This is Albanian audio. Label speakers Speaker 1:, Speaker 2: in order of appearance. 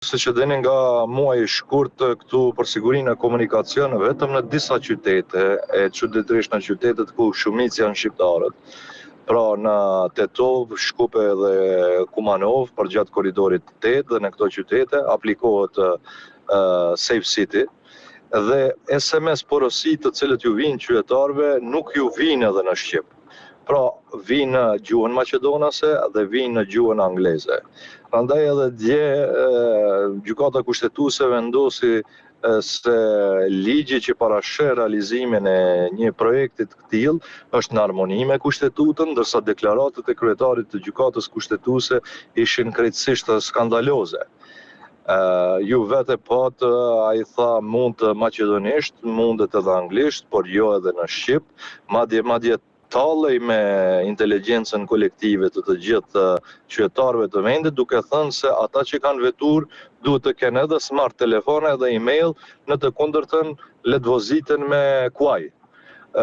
Speaker 1: Siç e dini nga muaji shkurt këtu për sigurinë në komunikacion vetëm në disa qytete, e çuditërisht në qytetet ku shumicë janë shqiptarët, pra në Tetovë, Shkup dhe Kumanovë përgjatë korridorit 8 dhe në këto qytete aplikohet Safe City dhe SMS porosi të cilët ju vijnë qytetarëve nuk ju vijnë edhe në shqip. Pra, vijnë në gjuhën maqedonase dhe vijnë në gjuhën angleze. Prandaj edhe dje Gjykata Kushtetuese vendosi se ligji që parasheh realizimin e një projekti të këtillë është në harmoni me Kushtetutën, ndërsa deklaratat e kryetarit të Gjykatës Kushtetuese ishin krejtësisht skandaloze. Ju vetë e patë, ai tha mund të maqedonisht, mundet edhe anglisht, por jo edhe në shqip, madje madje tallej me inteligjencën kolektive të të gjithë qytetarëve të vendit, duke thënë se ata që kanë veturë duhet të kenë edhe smart telefona edhe email, në të kundërtën le të voziten me kuaj.